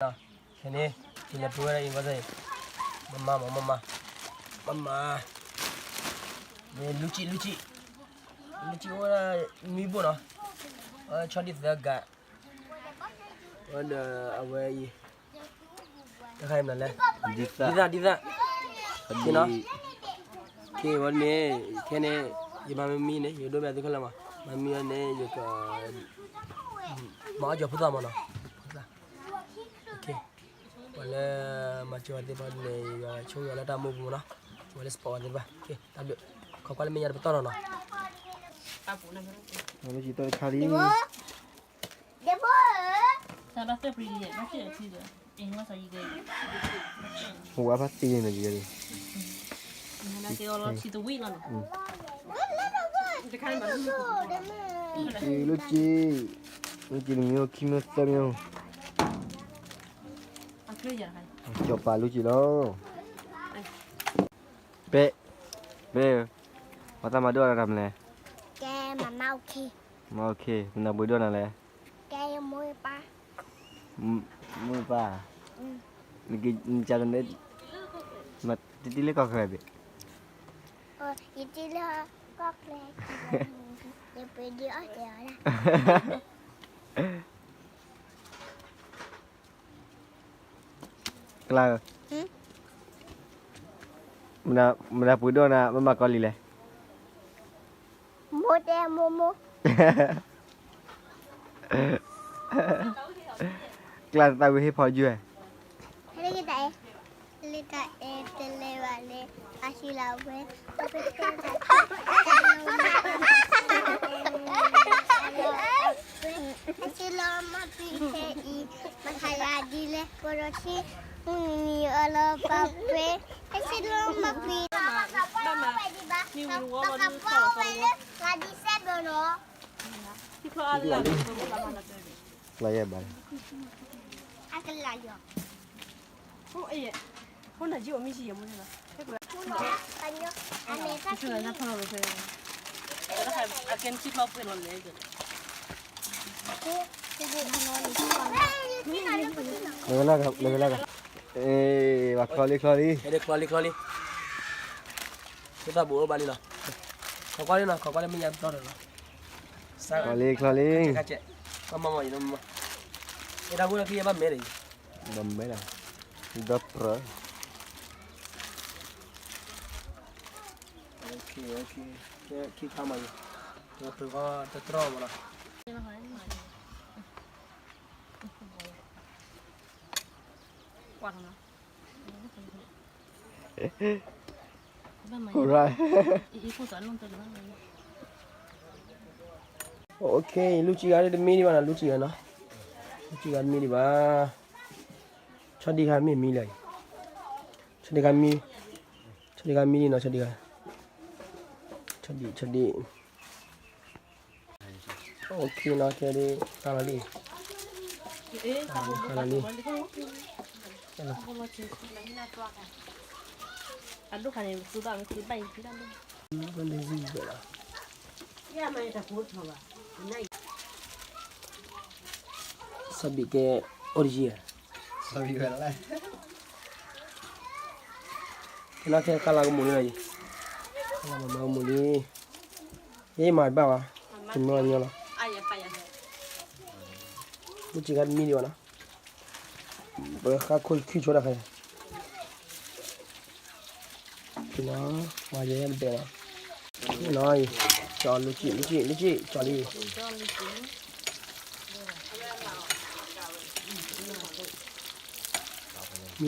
ခဲန့ၣ် ယလဲၤပှ့ၤဝဲဒၣ်အံၤဘၣ်ဆၣ်အံၤ, မမါမး မမါ, မမါ, မ့ၢ်လူစံး လူစံး, လူစံးအိၣ်ဝဲဒၣ် မံဘိၣ်နီၤ, ဆီဒံၣ်သၢဂၤ, ဝဲဒီးအဝဲအံၤ တခါအံၤမနုၤလဲၣ်, ဒ်သၣ် ဒ်သၣ် ဒ်သၣ်, က့ၤဝဲန့ၣ် ခဲန့ၣ် ယမၤမံမံန့ၣ် ယဒိးမ့ၢ်သုခဲလၢာ်မး, မၤမံဝဲန့ၣ် ယက မၤအီၣ်ကၠီၤဖိသၣ်မးနီၤ, ဖိသၣ်, ပှၤလၢမၤစၢၤဝဲသ့ၣ်တဖၣ်န့ၣ် ယွၤဆိၣ်ဂ့ၤအီၤလၢတၢ်မူပူၤမးနီၤ, ပှၤလၢ support ဝဲသ့ၣ်တဖၣ်, တၢ်ဘျုး, ခိးကွၢ်လၢမဲာ်ညါတပတီၢ်နီၤနီၤ. တခါလံ, ဝါဖါတံန့ၣ် က့ၤလၢက့ၤ, လၢက့ၤတမံၤ ခံမံၤသၢမံၤ, ကၠီၤပၤလူက့ၤလီၤ. ပဲ, ပဲ, ပှၤသးမၤဒိၣ်အီၤတၢ်မနုၤလဲၣ်. ကဲ, မၤမၤ okay. မၤ okay, မနုၤပှ့ၤဒိၣ်နၤလဲၣ်. ကဲ, ယမိၢ်ယပၢ်, မိၢ်ပၢ်, နက, နက, နတံၤလၢကီၢ်ချၢဘၣ်. ယတံၤလၢကီၢ်ချၢ, ယပှ့ၤဒုးအီၣ်ကဲအီၤဒၣ်. ကျါ, မနုၤပှ့ၤဒိၣ်နၤ မ့ၢ်မၤကီလံလဲၣ်. မိၢ်တဲမိၢ်မိၢ်, ကျါသးဝံၤဟ့ၣ်ဖီယုၢ်, လၢတၢ်အဲၣ်တလဲၤဘၣ်လၢ အဆူလီၤဝဲ, အဆူလီၤမၤပှဲၤခဲအံၤ, မၤခါယၤဒ်လဲၣ် ကဒီးဆံ, မုၢ်နံၤနံၤအလီၤပှဲၤ, အဆူလီၤမၤပှဲၤ, ပကပှဲၤဝဲလၢ ဂၤဒ်စဲဘျီနီၤ. လါယဲဘၣ်, အကလါယီၤ, လၢလၢက, လၢလၢက, အဲ, ဘၣ်ချီလံ ချီလံ, ချီလံ ချီလံ, ဖိသၣ်ဘိးအိၣ်ဘၣ်လံလီၤ, ခိးကွၢ်လံနီၤ ခိးကွၢ်လၢမဲာ်ညါတပတီၢ်နီၤ, ချီလံ ချီလံ, မမါမး, အဲ တၢ်ဂိၢ်တၢ်က့ၢ်ယဲဘၣ်မဲာ်ဒီး, ဘၣ်မဲာ်ဒီး, ဒီပြၢ ခံခါမး, တတြီမးနီၤ, ကွၢ်နီၤ, လူစံးဂၤဒ်တမံဒံးဘၣ်နီၤ, လူစံးဂၤနီၤ, လူစံးဂၤတမံဒံးဘၣ်, ဆီဒံၣ်ဂၤမ့ၢ်မံလၢအံၤ, ဆီဒံၣ်ဂၤမံ, ဆီဒံၣ်ဂၤမံလံနီၤ, ဆီဒံၣ်ဂၤ, ဆီဒံၣ်, ဆီဒံၣ်, okay နီၤ, ခဲဒ်, ခါလီၤလံ, ခါလီၤလံ, ဆီဒံၣ်ကဲ, အိၣ်တယံၤ, ခဲလၢာ်ခဲခါလၢကမူၤလံလီၤအံၤ, ခါလၢမၤမၤကမူၤလံ, ယမၤတဘၣ်ဘၣ်, တမၤညီလီၤ, မုၢ်စံးခါတမံဒံးဘၣ်နီၤ, ပဃါခိၣ်ခံဆိတၢ်ခါအံၤ, နီၤ, မၤယဲတဘဲၣ်လီၤ, နီၤ, ကၠီလူစံး လူစံး လူစံး ကၠီလံ, မံ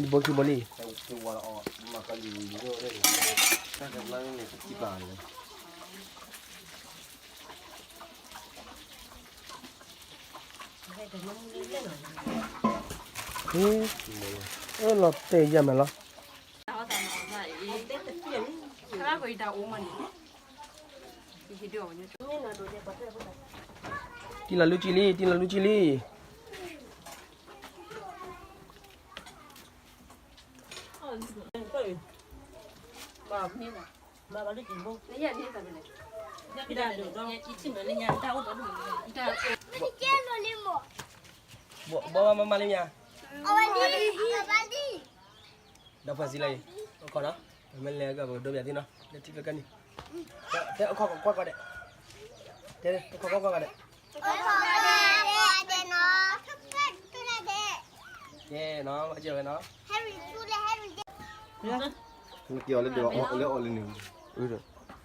တဘိခံဘိလံ, အၢ လီၤတဲာ်ယၤမဲာ်လီၤ, တံၢ်လီၤလူစံးလံ တံၢ်လီၤလူစံးလံ, ဘီဘီမၤမၤလံမ့ၢ်ဧါ, ဒီးပှၤစံးလၢအံၤ အခီနီၤ, ပမ့ၢ်လဲၤကပကဒိပယၤသ့ၣ်နီၤ, လၢထံလၢကနံၣ်, တဲအခီကွၢ်ကွၢ်ဒဲး, တဲအခီကွၢ်ကွၢ်ဒဲး, ကဲနီၤ, ကဲဝဲနီၤ, လၢအီၤလၢန့ၣ်, ဒီးဖဲလီၤ, ကဲပကလဲၤလီၤ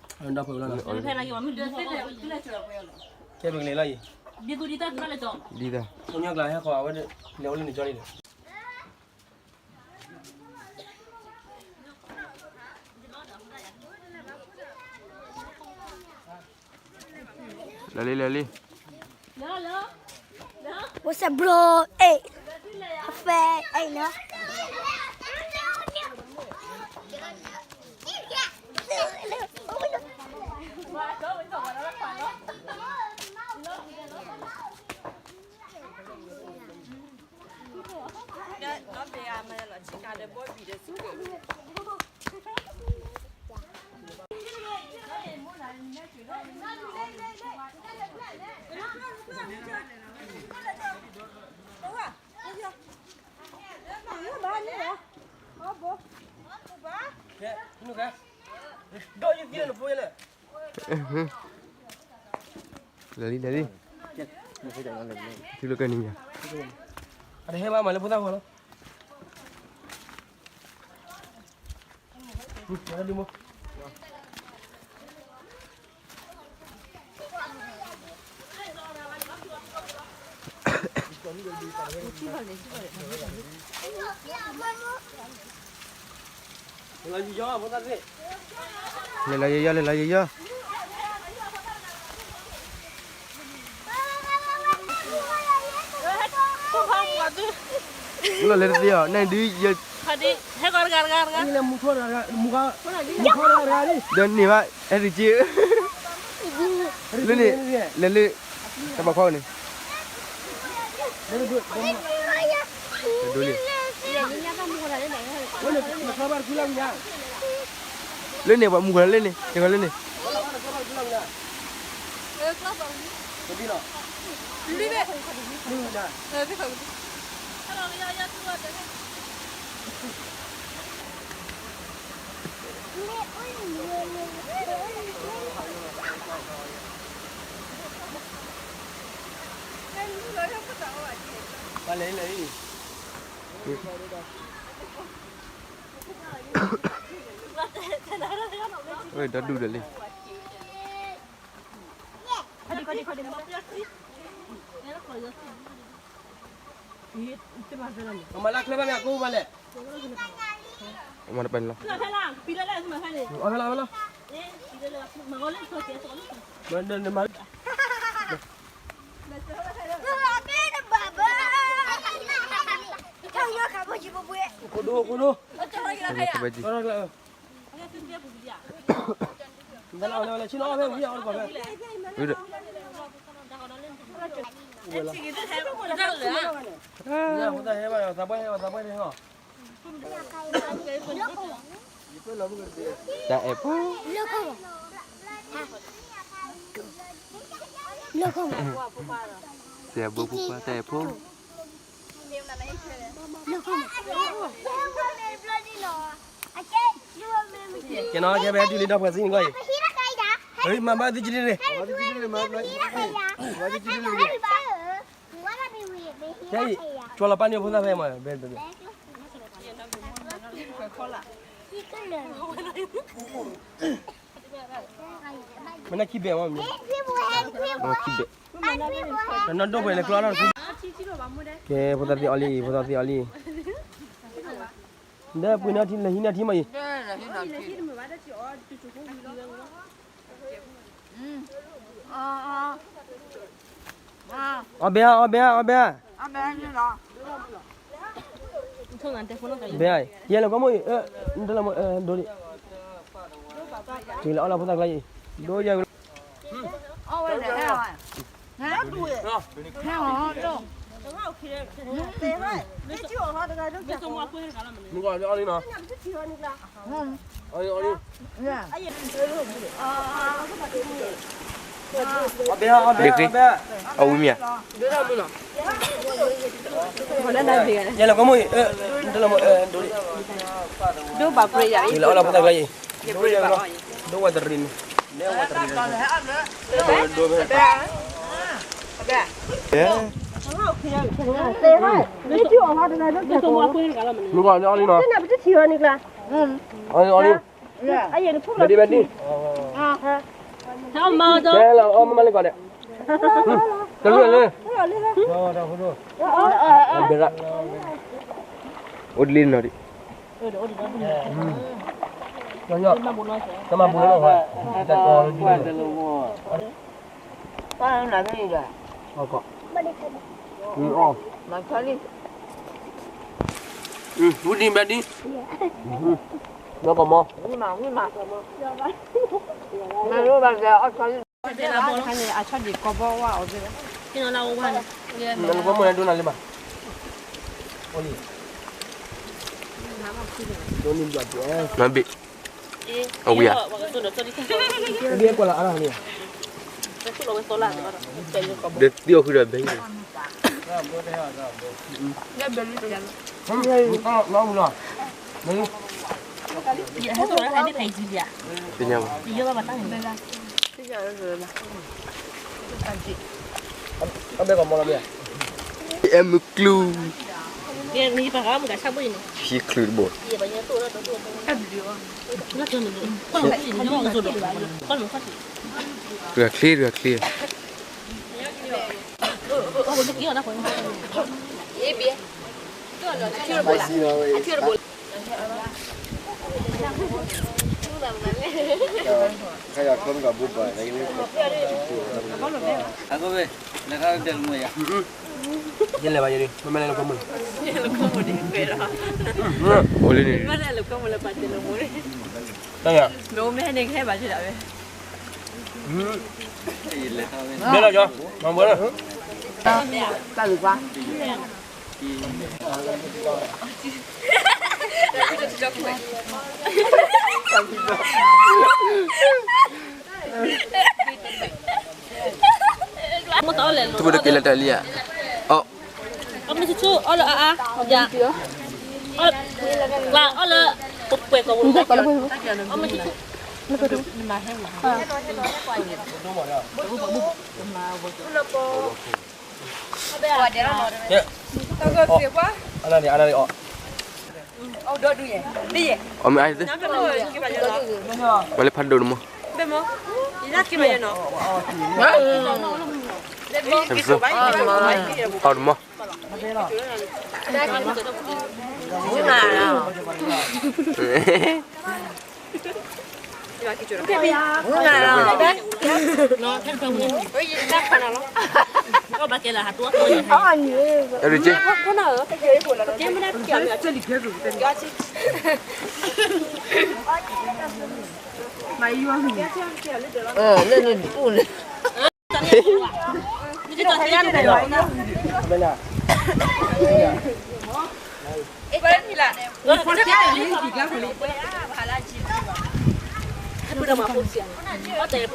အံၤ, ဒ်သိး ကညီကျါဟဲဃီၤအဝဲဒၣ်လဲၤအိၣ်လၢန့ၣ်ကၠီလံဒီး လၢလံ လၢလံ. What's up, bro? Hey, fat, hey, no. Lali, lali. Ti lo ka ni ya. Ada heba ma le puta ko lo. Ada di mo. Lelawéyé, lelawéyé. Lelawéyé, nè dí yá. Dí, hé, gọt gọt gọt gọt. Dí nè bá, ẹ dí jí. Lelawéyé, lelawéyé. Taba khua ni. Dole. Lene ba mugula lene. Teka lene. Ôi, đó đu đ lê. Mà lắc lên ba mẹ cô ba lẹ. Mà nó bền lắm. Mà nó bền lắm. Cô đô, cô đô. Cái này cái gì? Ui, được. Tê ê pô. Tê ê pô, tê ê pô. Kê nó, kê bé, tui lì đọc cả gì gọi. Ê, mà ba tui chili rê. Kê, chua lò pá ní phú ta phê mà, bé, bé, bé. Mày nói chi bé mà, mày. Nó chi bé. Nó, nó đâu phải là lo nó. Kê, phú ta tí oli, phú ta tí oli. Đe, pui nó thi, lê hí nó thi mày. Ơ bé, ơ bé, ơ bé. Bé ơi, giờ là có môi, ơ, đó là môi, ơ, đồ đi. Chỉ là là phút tắc lại. Đồ giờ. Move on, on đi nó. On đi, on đi. ဒ့ဃ့, အဝံၤမ့ၢ်ဧါ, ယဲလီၤကမိၣ်, ဒိၣ်ဘၣ်ပြ့ယၤ, ယလီၤအီၣ်လီၤဖိသၣ်ကျါအံၤ, ဒိၣ်ဝဲတရံးန့ၣ်, ဒိၣ်ဝဲတရံးန့ၣ်, မုၢ်ဂီၤန့ၣ်အီၣ်လံနီၤ, အီၣ်လံအီၣ်လံ, ဘဲဒံဘဲဒံ, ကဲလီၤအီၣ်မ့ၢ်မ့ၢ်လံကီးဒဲး, တရံးလံ, ဘဲဒၣ်, အိၣ်တလံနီၤဒံး, တမၤဘူးလၢနီၤ, တၢ်နၤဖဲအံၤဒီး, အီၣ်ကီး, အီၣ်, ဝံၤဒံဘဲဒံ, နီၢ်ကီၢ်မီၤ, မၤလိဘၣ်ကဲအီၣ်ကီးလံ, အဆီဒံးကီဘီဝါအီၤ, နကမိၣ်ဒိၣ်နၤလံဘၣ်, အိၣ်လံ, နဘ့ၣ်, အဝံၤဧါ, ဘ့ၣ်ကွၢ်လီၤအါထီၣ်န့ၣ်, ဒီးသံအီၤဃုာ်ဒီးဘဲ, သ့ၣ်ညါဘၣ်, အဘဲကီးမီၤလီၤမ့ၢ်ဧါ, အဲမုၢ်ကျူ, ဟံၣ်ချုးတဘိ, တဂၤချ့တဂၤချ့, ယလဲၤဘၣ်ယၤဒံး, မ့မ့ၢ်လဲၤလၢကီၢ်မုၢ်လီၤ, အိၣ်လံန့ၣ်, တၢ်ယၤ, မ့ၢ်လီၤကီ, မၤဘၣ်လီၤ, တၢ်လူၤကွၢ် တဘိတက့ၤလၢတၢ်လံဧါ, အီၣ်, အီၣ်မ့ၢ်ဆူၣ်ဆူၣ် အီၣ်လၢအါအါ, ယၤ, အီၣ်, ကျါအီၣ်လၢပှဲၤပှဲၤကီၢ်ပူၤ, အီၣ်မ့ၢ်ဆူၣ်ဆူၣ်, အနၣ်ရံၣ် အနၣ်ရံၣ်အီၣ်, အီၣ်မ့ၢ်အါ, မ့ၢ်လၢဖးဒိၣ်န့ၣ်မ့ၢ်, အီၣ်တမ့ၢ်, လၢနပူၤန့ၣ် အီၣ်မ့ၢ်အါ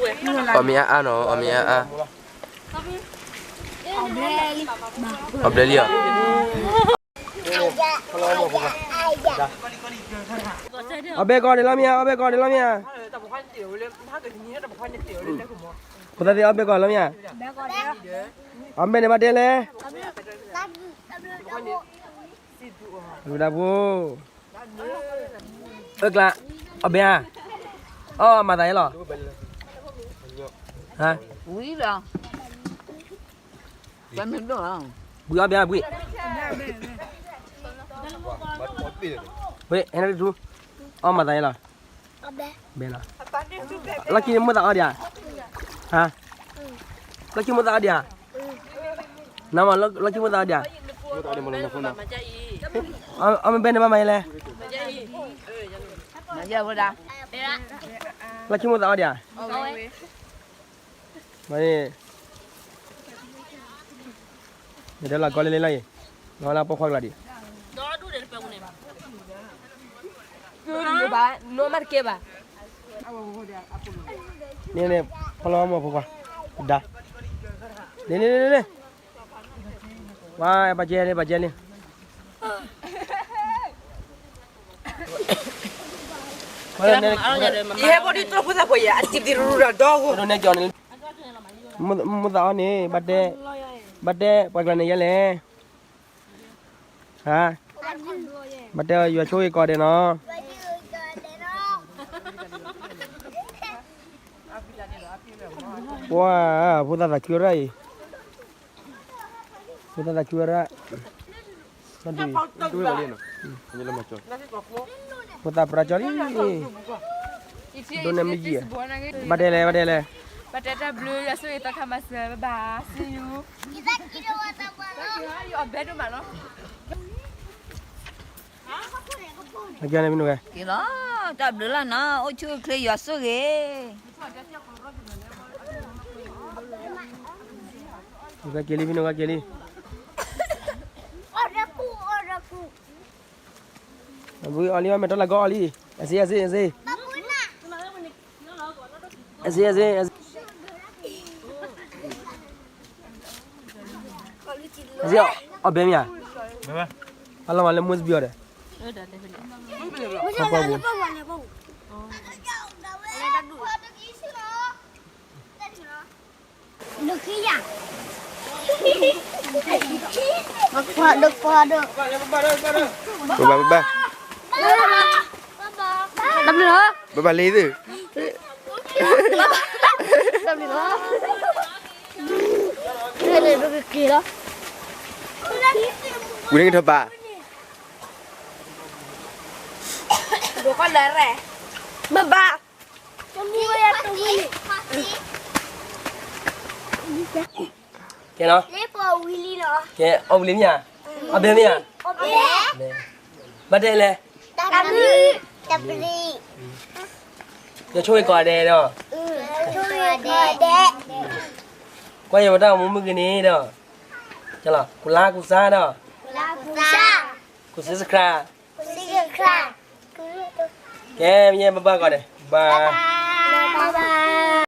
အါနီၤ, အီၣ်မ့ၢ်အါအါ, အီၣ်ဘျဲလံဧါ, အီၣ်ဘဲကီးန့ၣ်လီၤမ့ၢ်ဧါ, အီၣ်ဘဲကီးန့ၣ်လီၤမ့ၢ်ဧါ, ဖိသၣ်သ့ၣ်အီၣ်ဘဲကီးလီၤမ့ၢ်ဧါ, အီၣ်ဘဲန့ၣ်ဘၣ်တဲလဲၣ်, ဝံၤဒၣ်ဖိ အၢကျါ, အီၣ်ဘဲဧါ, အီၣ်မၤသးယဲလီၤ, ဝံၤလီၤ, ဘုအီၣ်ဘဲဧါ ဘု, ဘု, ဟဲနၤတထူ, အီၣ်မၤသးယဲလီၤ, ဘဲလီၤ, လီၢ်ခံန့ၣ်မိၣ်သးအီၣ်ဒံးဧါ, ဟါ, လီၢ်ခံမိၣ်သးအီၣ်ဒံးဧါ, နမ့ၢ်လီၢ်ခံမိၣ်သးအီၣ်ဒံးဧါ, အီၣ်မ့ၢ်ဘဲန့ၣ်ဘၣ်မၤယဲလဲၣ်, လီၢ်ခံမိၣ်သးအီၣ်ဒံးဧါ, မ့ၢ်, မ့ᢢ်လီၤကီလၢလၢလီၤအံၤ, လီၤလၢပိာ်ခွါကျါဒံး, နီၢ်မးတကဲဘၣ်, န့ၣ်န့ၣ်, ဖီလီၤမီၢ်ဖိခွါ, ဒါ, န့ၣ်န့ၣ်န့ၣ်န့ၣ်, ဝါ ဘၣ်ကဲလံ ဘၣ်ကဲလံ, ယဟဲဘီဒုးတြီဖိသၣ်ဖိယဲ အတံၤတံၤရူရူဒီးဒီး, ဒိးနဲကၠီန့ၣ်, မုၢ်သးအီၤန့ၣ်, ဘၣ်တဲ, ဘၣ်တဲပှၤကျါန့ၣ်ယဲလဲၣ်, ဟါ, ဘၣ်တဲယွၤဆိၣ်ဂ့ၤကီးဒဲးနီၤ. ပှၤ, ဖိသၣ်သးခုရၣ်အံၤ, ဖိသၣ်သးခုရၣ်, ဖိသၣ်ပြၢကၠီ, ဒိၣ်န့ᢢ်မ့ၢ်ယံၤ, ဘၣ်တဲလဲၣ် ဘၣ်တဲလဲၣ်, ဘၣ်တဲတၢ်ဘျုး ယွၤဆိၣ်ဂ့ၤသီခါမၤစၢၤ bye bye see you, အဘဲဒိၣ်မးလီၤ. လီၤ, တၢ်ဘျုးလီၤနီၤ အိၣ်ဆူၣ်အိၣ်ချ့ ယွၤဆိၣ်ဂ့ၤ, ကက့ၤလံ ဖံနိကက့ၤလံ, အီၤလံ အီၤမဲာ်ထီၣ်လၢကီၢ်အီၤလံ, အစ့ အစ့ အစ့, အစ့ အစ့ အစ့, အလီၤမးလၢ မူစဘံအီၤဒီး, ဒုးခံယၤ, ဒုးခွါဒုး, ဘၣ်ဘၣ်ဘၣ်, တၢ်ဘျုးလီၤ, ဘၣ်ဘၣ်လံသု, တၢ်ဘျုးလီၤ, ဒုးက့ၤလီၤ, ဝံၤန့ၣ်ကထီၣ်ဘၣ်, ဘၣ်ဘၣ် ကဲနီၤ, ကဲ အီၣ်ဝံၤလံမ့ၢ်ဧါ, အီၣ်ဘဲမ့ၢ်ဧါ, ဘၣ်တဲလဲၣ်, ယွၤဆိၣ်ဂ့ၤကီးဒဲးဒီး, ကွၢ်ယဲၢ်ပတၢ်အိၣ်မူမုၢ်ဂ့ၤန့ၣ်ဒီး, ကူlikeကူshareဒီး, ကူsubscribe, ကဲ မ့ၢ်ယဲၢ်ဘၣ်ဘၣ်ကီးဒဲး, bye.